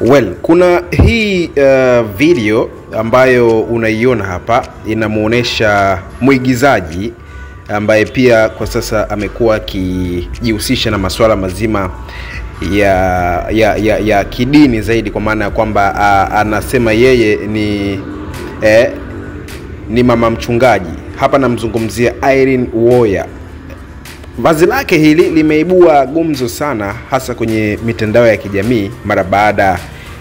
Well, kuna hii video ambayo unaiona hapa inamuonesha mwigizaji ambaye pia kwa sasa amekuwa akijihusisha na masuala mazima ya kidini zaidi, kwa maana ya kwamba anasema yeye ni mama mchungaji. Hapa namzungumzia Irene Uwoya. Vazi lake hili limeibua gumzo sana hasa kwenye mitandao ya kijamii mara baada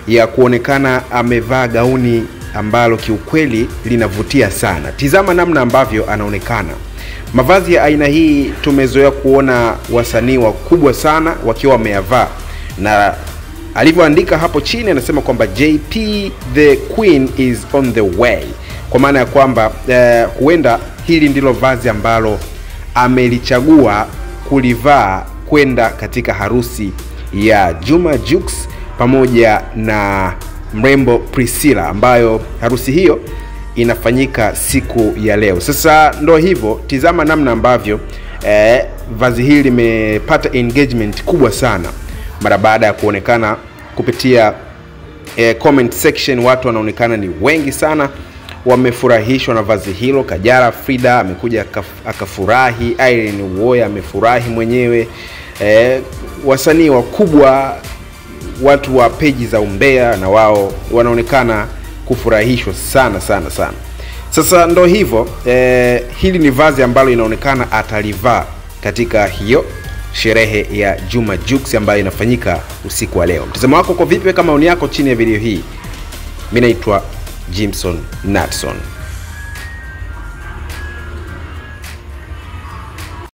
ya kuonekana amevaa gauni ambalo kiukweli linavutia sana. Tizama namna ambavyo anaonekana. Mavazi ya aina hii tumezoea kuona wasanii wakubwa sana wakiwa wameyavaa, na alivyoandika hapo chini anasema kwamba JP the Queen is on the way, kwa maana ya kwamba huenda hili ndilo vazi ambalo amelichagua kulivaa kwenda katika harusi ya Juma Jux pamoja na mrembo Priscilla, ambayo harusi hiyo inafanyika siku ya leo. Sasa ndo hivyo, tizama namna ambavyo vazi hili limepata engagement kubwa sana mara baada ya kuonekana kupitia comment section. Watu wanaonekana ni wengi sana wamefurahishwa na vazi hilo. Kajala Frida amekuja akafurahi, Irene Uwoya amefurahi mwenyewe, wasanii wakubwa, watu wa peji za umbea na wao wanaonekana kufurahishwa sana sana sana. Sasa ndo hivyo, hili ni vazi ambalo inaonekana atalivaa katika hiyo sherehe ya Juma Jux ambayo inafanyika usiku wa leo. Mtazamo wako kwa vipi? Weka maoni yako chini ya video hii. Mimi naitwa Jimson Natson.